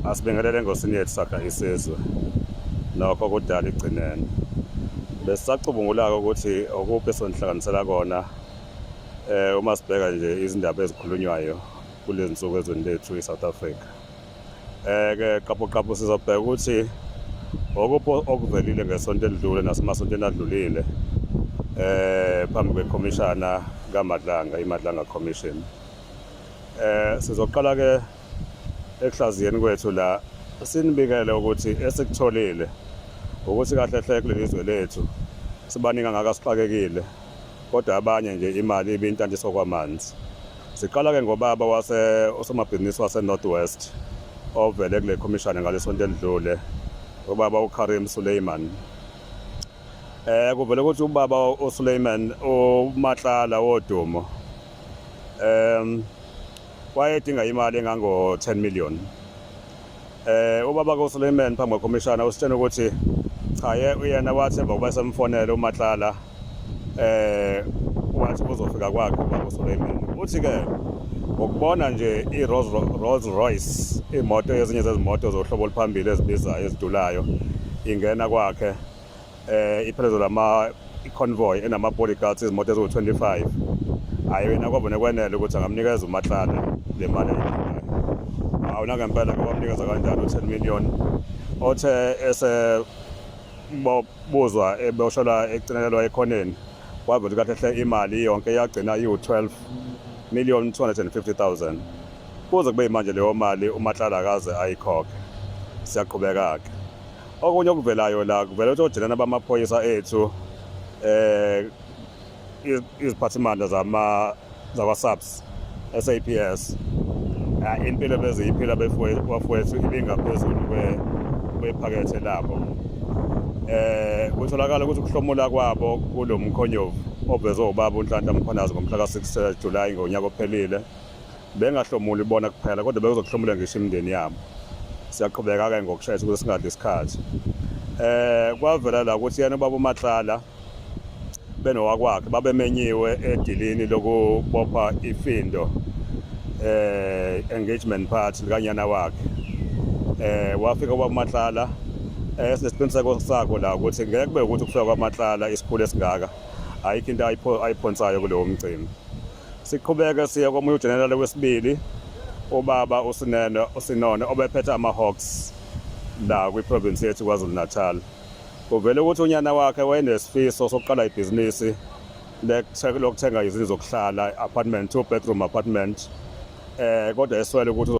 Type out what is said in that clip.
Asibingelele engosini yethu sakha isizwe. Nokho kudala igcinene. Besisacubungula-ke ukuthi okuphi esonihlanganisela kona uma sibheka nje izindaba ezikhulunywayo kulezi nsuku ezweni lethu i-South Africa. Ke qaphu qaphu sizobheka ukuthi okuphi okuvelile ngesonto elidlule nasemasontweni adlulile phambi kwekhomishana kaMadlanga, iMadlanga Commission. Sizoqala ke ekuhlaziyeni kwethu la sinibikele ukuthi esikutholile ukuthi kahle hle kuleli zwe lethu sibaningi angaka sixakekile kodwa abanye nje imali ibintantiswa kwamanzi. Siqala ke ngobaba wase usomabhizinisi wase North West ovele kule khomishana ngalesonto elidlule, ubaba uKarim Suleiman. Kuvele ukuthi ubaba uSuleiman uMatlala wodumo wayedinga imali engango 10 million. Ubaba kaSuleiman phambi kwekhomishana usitshena ukuthi cha, yena wathi emva kokuba esemfonela uMatlala wathi uzofika kwakhe ubaba uSuleiman. Uthi ke ngokubona nje i-Rolls Royce, imoto, ezinye zezimoto zohlobo oluphambili ezibizayo, ezidulayo, ingena kwakhe iphelezwe lama convoy enama bodyguards, izimoto eziwu-25, hayi, yena kwabona kwenele ukuthi angamnikeza uMatlala le mali ayidingayo. Hawu, nangempela ke wamnikeza kanjalo u-10 million. Othe ese buzwa eboshelwa ecinelelwa ekhoneni, wavela kahle hle imali yonke yagcina iwu-12 million 250,000. Kuze kube manje leyo mali uMatlala akaze ayikhokhe. Siyaqhubeka-ke. Okunye okuvelayo la, kuvela ukuthi ojenene bamaphoyisa ethu, iziphathimandla zama zakwa-SAPS, SAPS, impilo beziyiphila bafowethu ibingaphezulu kwephakethe labo. Kutholakala ukuthi ukuhlomula kwabo kulo mkhonyovu ovezwe ubaba uNhlanhla Mkhwanazi ngomhla ka-6 July ngonyaka ophelile, bengahlomuli bona kuphela kodwa bekuzokuhlomula ngisho imindeni yabo. Siyaqhubeka-ke ngokushesha ukuze singadli isikhathi. Kwavela la ukuthi yena ubaba uMatlala benowakwakhe babemenyiwe edilini lokubopha ifindo, engagement party likanyana wakhe. Wafika ubaba uMatlala. Sinesiqiniseko sakho la ukuthi ngeke kube ukuthi ukufika kwaMatlala isikhulu esingaka ayikho into ayiphonsayo kulowo mcimbi. Siqhubeke siye komunye ujenerali wesibili, ubaba uSinene uSinone obephethe ama-Hawks la kwi-province yethu KwaZulu Natal. Kuvele ukuthi unyana wakhe wayenesifiso sokuqala ibhizinisi lokuthenga izindlu zokuhlala, apartment, two bedroom apartment, kodwa eswele ukuthi